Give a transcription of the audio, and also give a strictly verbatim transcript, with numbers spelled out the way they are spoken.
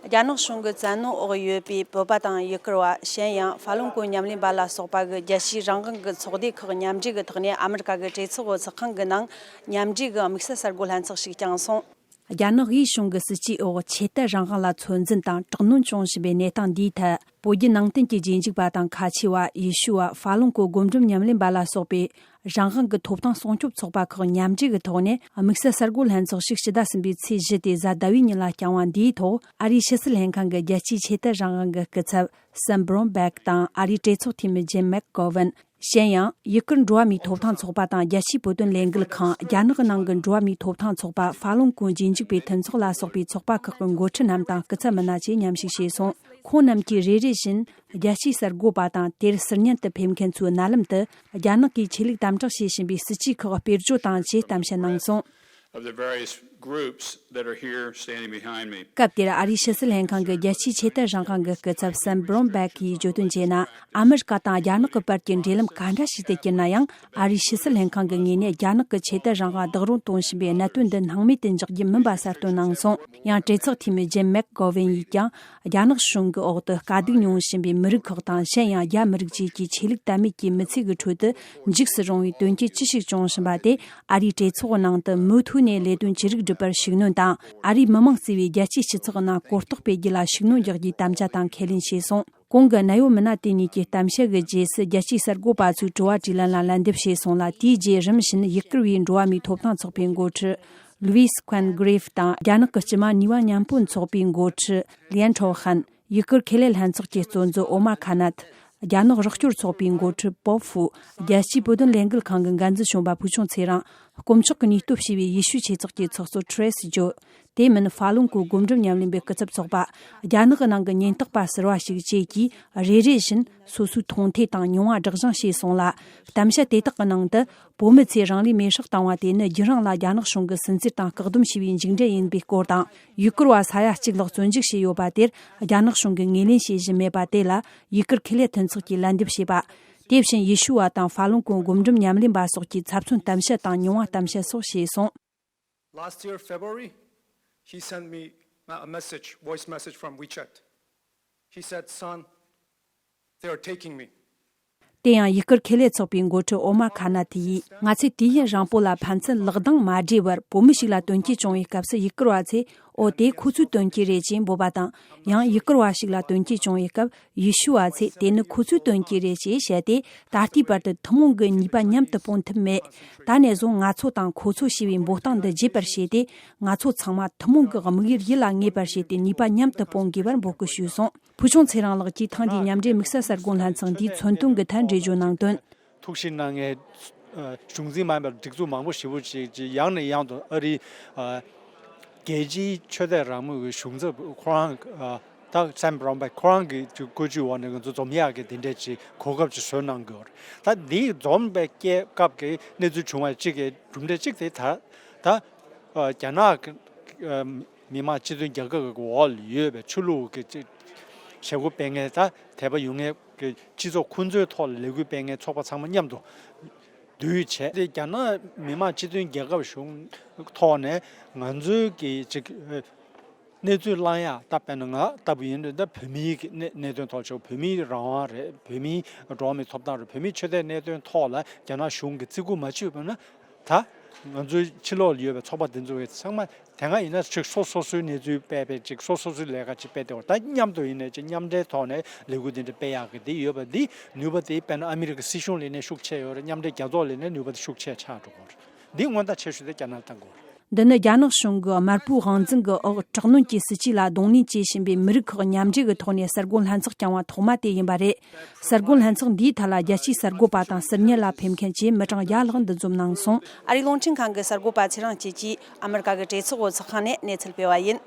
རྒྱ་ནག་གཞུང་གི་བཙན་གནོན་འོག་ཡོད་པའི་བོད་པ་དང་ཡུ་གུར་བ། གཞན་ཡང་ཧྥ་ལུན་གོ་ཉམས་ལེན་པ་ལ་སོགས་པ་གི་རྒྱལ་སྤྱིའི་རང་དབང་གི་ཚོགས་སྡེ་ཁག་མཉམ་འབྲེལ་གྱི་ཐོག་ནས་ཨ་མི་རི་ཀ་གི་གྲོས་ཚོགས་འོག་ཚོགས་ཁང་གི་ནང་མཉམ་འབྲེལ་གྱི་དམིགས་བསལ་གསར་འགོད་ལྷན་ཚོགས་ཤིག་བསྐྱངས་སོང་། རྒྱ་ནག་དབུས་གཞུང་གི་སྲིད་ཇུས་འོག་ཆོས་དད་རང་དབང་ལ་ཚོད་འཛིན་དང་དྲག་གནོན་བྱུང་བཞིན་པའི་གནས་སྟངས་འདིའི་ཐད། བོད་བརྒྱུད་ནང་བསྟན་གྱི་རྗེས་འཇུག་པ་དང་ཁ་ཆེ་བ། ཡེ་ཤུ་བ། ཧྥ་ལུན་གོ་སྒོམ་སྒྲུབ་ཉམས་ལེན་པ་ལ་སོགས་པའི་རང་དབང་གི་ཐོབ་ཐང་སྲུང་སྐྱོབ་ཚོགས་པ་ཁག་མཉམ་འབྲེལ་གྱི་ཐོག་ནས། དམིགས་བསལ་གསར་འགོད་ལྷན་ཚོགས་ཤིག་ཕྱི་ཟླ་གསུམ་པའི་ཚེས་བཞི་སྟེ་གཟའ་ཟླ་བའི་ཉིན་ལ་བསྐྱངས་པ། འདིའི་ཐོག་ཨ་རིའི་ཕྱི་སྲིད་ལྷན་ཁང་གི་རྒྱལ་སྤྱིའི་ཆོས་དད་རང་དབང་གི་སྐུ་ཚབ་སེམ་བྷྲོན་སྦེག་དང་། ཨ་རིའི་གྲོས་ཚོགས་འཐུས་མི་ཇིམ་མེག་གོ་ཝན། གཞན་ཡང་། ཡུ་གུར་འགྲོ་བ་མིའི་ཐོབ་ཐང་ཚོགས་པ་དང་། རྒྱལ་སྤྱིའི་བོད་དོན་ལས་འགུལ་ཁང་། རྒྱ་ནག་གི་ནང་གི་འགྲོ་བ་མིའི་ཐོབ་ཐང་ཚོགས་པ། ཧྥ་ལུན་གོ་རྗེས་འཇུག་པའི་མཐུན་ཚོགས་ལ་སོགས་པའི་ཚོགས་པ་ཁག་གི་འགོ་ཁྲིད་རྣམས་དང་སྐུ་ཚབ་མི་སྣ་བཅས་མཉམ་ཞུགས་བྱས་སོང་། ཁོང་རྣམས་ཀྱིས་རེ་རེ་བཞིན་རྒྱལ་སྤྱིའི་གསར་འགོད་པ་དང་། དེར་ཟུར་ཉན་དུ་ཕེབས་མཁན་ཚོའི་མནལ་ལམ་དུ། རྒྱ་ནག་གིས་ཆོས་ལུགས་དམ་དྲག་བྱེད་བཞིན་པའི་སྲིད་ཇུས་ཁག་སྤེལ་སྦྱོར་དང་བཅས་གཏམ་བཤད་གནང་སོང་། Of the various groups that are here standing behind me. སྐབས་དེར་ཨ་རིའི་ཕྱི་སྲིད་ལྷན་ཁང་གི་རྒྱལ་སྤྱིའི་ཆོས་དད་རང་དབང་གི་སྐུ་ཚབ་སེམ་བྷྲོན་སྦེག་གིས་བརྗོད་དོན་བྱས་ན། ཨ་མི་རི་ཀ་དང་རྒྱ་ནག་གི་བར་གྱི་འབྲེལ་ལམ་ག་འདྲ་ཞིག་ཏུ་གྱུར་ན་ཡང་། ཨ་རིའི་ཕྱི་སྲིད་ལྷན་ཁང་གི་ངོས་ནས་རྒྱ་ནག་གི་ཆོས་དད་རང་དབང་བདག་རུང་གཏོང་བཞིན་པའི་གནད་དོན་འདི་སྣང་མེད་དུ་འཇོག་རྒྱུ་མིན་པ་གསལ་སྟོན་གནང་སོང་། ཡང་གྲོས་ཚོགས་འཐུས་མི་ཇིམ་མེག་གོ་ཝན་ཡིས་ཀྱང་། རྒྱ་ནག་གཞུང་གི་འོག་ཏུ་དཀའ་སྡུག་མྱོང་བཞིན་པའི་མི་རིགས་ཁག་དང་། གཞན་ཡང་རྒྱ་མི་རིགས་བཅས་ཀྱི་ཆོས་ལུགས་དད་མོས་ཀྱི་མི་ཚེ་གི་ཁྲོད་དུ་འཇིགས་སུ་རུང་བའི་དོན་རྐྱེན་ཅི་ཞིག་བྱུང་བཞིན་པ་དེ། ཨ་རིའི་གྲོས་ཚོགས་ནང་དུ་མུ་མཐུད་ནས་ལས་དོན་ཅི་རིགས་སྒྲུབ་པར་ཤུགས་སྣོན་དང་། ཨ་རིའི་མི་མང་གཙོས་པའི་རྒྱལ་སྤྱིའི་སྤྱི་ཚོགས་ནང་གོ་རྟོགས་སྤེལ་རྒྱུ་ལ་ཤུགས་སྣོན་རྒྱག་རྒྱུའི་དམ་བཅའ་དང་ཁས་ལེན་བྱས་སོང་། གོང་གི་གནད་ཡོད་མི་སྣ་དེ་གཉིས་ཀྱི་གཏམ་བཤད་ཀྱི་རྗེས་སུ། རྒྱལ་སྤྱིའི་གསར་འགོད་པ་ཚོས་དྲི་བ་དྲིས་ལན་ལ་ལན་འདེབས་བྱས་སོང་ལ། དེའི་རྗེས་རིམ་བཞིན་ཡུ་གུར་བའི་འགྲོ་བ་མིའི་ཐོབ་ཐང་ཚོགས་པའི་འགོ་ཁྲིད་ལུའིས་ཁོན་གྷ་རིབ་དང་། རྒྱ་ནག་གི་སྤྱི་དམངས་ནུས་པ་མཉམ་སྤུན་ཚོགས་པའི་འགོ་ཁྲིད་ལིན་ཁྲོ་ཧན། ཡུ་གུར་ཁེ་ལས་ལྷན་ཚོགས་ཀྱི་གཙོ་འཛིན་ཨོ་མ་ཁ་ནད། རྒྱ་ནག་རོགས་སྐྱོར་ཚོགས་པའི་འགོ་ཁྲིད་པོ་ཧྥུ། རྒྱལ་སྤྱིའི་བོད་དོན་ལས་འགུལ་ཁང་གི་འགན་འཛིན་གཞོན་པ་ཕུལ་བྱུང་ཚེ་རིང་། དཀོན་མཆོག་གི་ནུས་སྟོབས་ཞེས་པའི་ཡེ་ཤུའི་ཆོས་ཚོགས་ཀྱི་ཚོགས་གཙོ་ཁྲེ་སི་ཇོ། དེ་མིན་ཧྥ་ལུན་གོའི་སྒོམ་སྒྲུབ་ཉམས་ལེན་པའི་སྐུ་ཚབ་ཚོགས་པ། རྒྱ་ནག་གི་ནང་གི་ཉེན་རྟོག་པ་ཟུར་བ་ཞིག་བཅས་ཀྱིས་རེ་རེ་བཞིན་སོ་སོའི་མཐོང་ཐོས་དང་མྱོང་བ་སྒྲོག་སྦྱང་བྱས་སོང་ལ། གཏམ་བཤད་དེ་དག་གི་ནང་དུ། བོད་མི་ཚོས་རང་ལུས་མེར་སྲེག་བཏང་བ་དེ་ནི་རྒྱུན་རིང་ལ་རྒྱ་ནག་གཞུང་གིས་སུན་གཙེར་དང་བཀག་སྡོམ་བྱས་པའི་མཇུག་འབྲས་ཡིན་པའི་སྐོར་དང་། ཡུ་གུར་བ་ས་ཡ་གཅིག་ལྷག་བཙོན་འཇུག་བྱས་ཡོད་པ་དེར་རྒྱ་ནག་གཞུང་གིས་ངོས་ལེན་བྱེད་བཞིན་མེད་པ་དེ་ལ། ཡུ་གུར་ཁེ་ལས་མཐུན་ཚོགས་ཀྱིས་ལན་འདེབས་བྱས་པ། དེ་བཞིན་ཡེ་ཤུ་བ་དང་ཧྥ་ལུན་གོའི་སྒོམ་སྒྲུབ་ཉམས་ལེན་པ་སོགས་ཀྱིས་ཚབ་མཚོན་གཏམ་བཤད་དང་མྱོང་བ་གཏམ་བཤད་སོགས་བྱས་སོང་། Last year, February, he sent me a message, voice message from WeChat. He said, "Son, they are taking me." དེ་ཡང་ཡུ་གུར་ཁེ་ལས་ཚོགས་པའི་འགོ་ཁྲིད་ཨོ་མ་ཁ་ན་ཐི་ཡིས། ང་ཚོས་དུས་ཡུན་རིང་པོ་ལ་ཕན་ཚུན་ལག་གདང་མ་སྦྲེལ་བར། བོད་མི་ཞིག་ལ་དོན་རྐྱེན་བྱུང་བའི་སྐབས་སུ། ཡུ་གུར་བ་ཚོས། འོ། དེ་ཁོ་ཚོའི་དོན་རྐྱེན་རེད་ཅེས་འབོད་པ་དང་། ཡང་ཡུ་གུར་བ་ཞིག་ལ་དོན་རྐྱེན་བྱུང་བའི་སྐབས། ཡེ་ཤུ་བ་ཚོས། དེ་ནི་ཁོ་ཚོའི་དོན་རྐྱེན་རེད་ཅེས་བཤད་དེ། ད་ལྟའི་བར་དུ་ཐུན་མོང་གི་ནུས་པ་མཉམ་དུ་སྤུངས་ཐུབ་མེད། ད་ནས་བཟུང་ང་ཚོ་དང་ཁོ་ཚོ་ཞེས་པའི་འབོད་སྟངས་འདི་བརྗེད་པར་བྱས་ཏེ། ང་ཚོ་ཚང་མ་ཐུན་མོང་གི་དམིགས་ཡུལ་ཡིད་ལ་ངེས་པར་བྱས་ཏེ། ནུས་པ་མཉམ་དུ་སྤུངས་དགོས་པར་འབོད་སྐུལ་ཞུས་སོང་། ཕུལ་བྱུང་ཚེ་རིང་ལགས་ཀྱིས་ཐེངས་འདིའི་མཉམ་འབྲེལ་དམིགས་བསལ་གསར་འགོད་ལྷན་ཚོགས་འདིའི་མཚོན་དོན་གྱི་ཐད་འགྲེལ་བརྗོད་གནང་དོན། ཐུགས་ཞིབ་གནང་མཁན། ཨ། གཞུང་འཛིན་མ་ཡིན་པར་སྒྲིག་འཛུགས་མང་པོ་ཞེ་པོ་ཅིག་ཅིག་ཡང་ནས་ཡང་དུ་ཨ་རིའི། ཨ། རྒྱལ་སྤྱིའི་ཆོས་དད་རང་མོས་ཀྱི་གཞུང་ཚབ་ཁོ་རང་། ཨ། ད་སེམ་བྷྲོན་སྦེག་ཁོ་རང་གི་བཀོད་ཇུས་འོག་ནས་ང་ཚོ་འཛོམས་ཡག་གི་དེ་འདྲས་ཅིག་གོ་སྐབས་ཅིག་བཟོས་གནང་གི་ཡོད་རེད། ད་འདི་འཛོམས་པའི་སྐབས་ཀྱི་གནས་ཚུལ་བྱུང་བ་གཅིག་གི་གྲུབ་འབྲས་གཅིག་དེ། ད་ད། ཨ། རྒྱ་ནག་གི། ཨ། མི་དམངས་སྤྱི་མཐུན་རྒྱལ་ཁབ་ཀྱི་འོག་ལ་ཡོད་པའི་ཆོས་ལུགས་ཀྱི་ཅིག་བྱེད་སྒོ་སྤེལ་མཁན། ད་དད་པ་ཡོད་མཁན་གྱི་སྤྱི་ཚོགས་ཁོང་ཚོའི་ཐོག་ལ་ལས་འགུལ་སྤེལ་མཁན་ཚོགས་པ་ཚང་མ་མཉམ་དུ་འདུས་བྱས་ཏེ། རྒྱ་ནག་མི་དམངས་སྤྱི་མཐུན་རྒྱལ་ཁབ་གཞུང་ཐོག་ནས་ང་ཚོའི་གི་ཅིག་གནས་ཚུལ་བླང་ཡག། ད་དཔེར་ན་ང་ལྟ་བུ་ཡིན་དུས། ད་བོད་མིའི་གི་གནད་གནད་དོན་ཐོག་ཆོག་བོད་མིའི་རང་དབང་རེད། བོད་མིའི་འགྲོ་བ་མིའི་ཐོབ་ཐང་རེད། བོད་མིའི་ཆོས་དད་གནད་དོན་ཐོག་ལ་རྒྱ་ནག་གཞུང་གིས་བརྩི་བཀུར་མ་བྱས་པ་ན། ད་ང་ཚོའི་ཕྱི་ལོགས་ལ་ཡོད་པའི་ཚོགས་པ་འདི་ཚོ་གི་ཚང་མ་དེ་སྔ་ཡིན་ན་ཅིག་སོ་སོ་སོའི་གནས་ཚུལ་སྤེལ་སྤེལ། ཅིག་སོ་སོ་སོའི་ལས་ཀ་ཅིག་སྤེལ་བསྡད་པ། ད་མཉམ་དུ་ཡིན་ནའི་ཅིག་མཉམ་འབྲེལ་ཐོག་ནས་ལས་འགུལ་འདི་འདྲ་སྤེལ་ཡག་གི་འདི་ཡོད་པ། འདི་ནུས་པ་དེ་དཔེར་ན་ཨ་མི་རི་ཀ་སྲིད་གཞུང་ལ་ནས་ཤུགས་ཆེ་ཡོད་རེད། མཉམ་འབྲེལ་རྒྱལ་ཚོགས་ལ་ནས་ནུས་པ་དེ་ཤུགས་ཆེ་ཆགས་འགྲོ་གི་རེད། འདི་མངོན་རྟགས་ཆེ་ཤོས་དེ་རྒྱ་ནག་ལ་བཏང་དགོས་རེད། འདི་ནི་རྒྱ་ནག་གཞུང་གིས་དམར་པོའི་དབང་འཛིན་གྱི་འོག་དྲག་གནོན་གྱི་སྲིད་ཇུས་ལ་གདོང་ལེན་བྱེད་བཞིན་པའི་མི་རིགས་ཁག་མཉམ་འབྲེལ་གྱི་ཐོག་ནས་གསར་འགོད་ལྷན་ཚོགས་བསྐྱངས་པ་ཐོག་མ་དེ་ཡིན་པ་རེད། གསར་འགོད་ལྷན་ཚོགས་འདིའི་ཐད་ལ་རྒྱལ་སྤྱིའི་གསར་འགོད་པ་དང་ཟུར་ཉན་ལ་ཕེབས་མཁན་བཅས་མི་གྲངས་བརྒྱ་ལྷག་འདུ་འཛོམས་གནང་སོང་། ཨ་རིའི་རླུང་འཕྲིན་ཁང་གི་གསར་འགོད་པ་ཚེ་རིང་སྐྱིད་ཀྱིས་ཨ་མི་རི་ཀ་གི་གྲོས་ཚོགས་འོག་ཚོགས་ཁང་ནས་གནས་ཚུལ་སྤེལ་བ་ཡིན།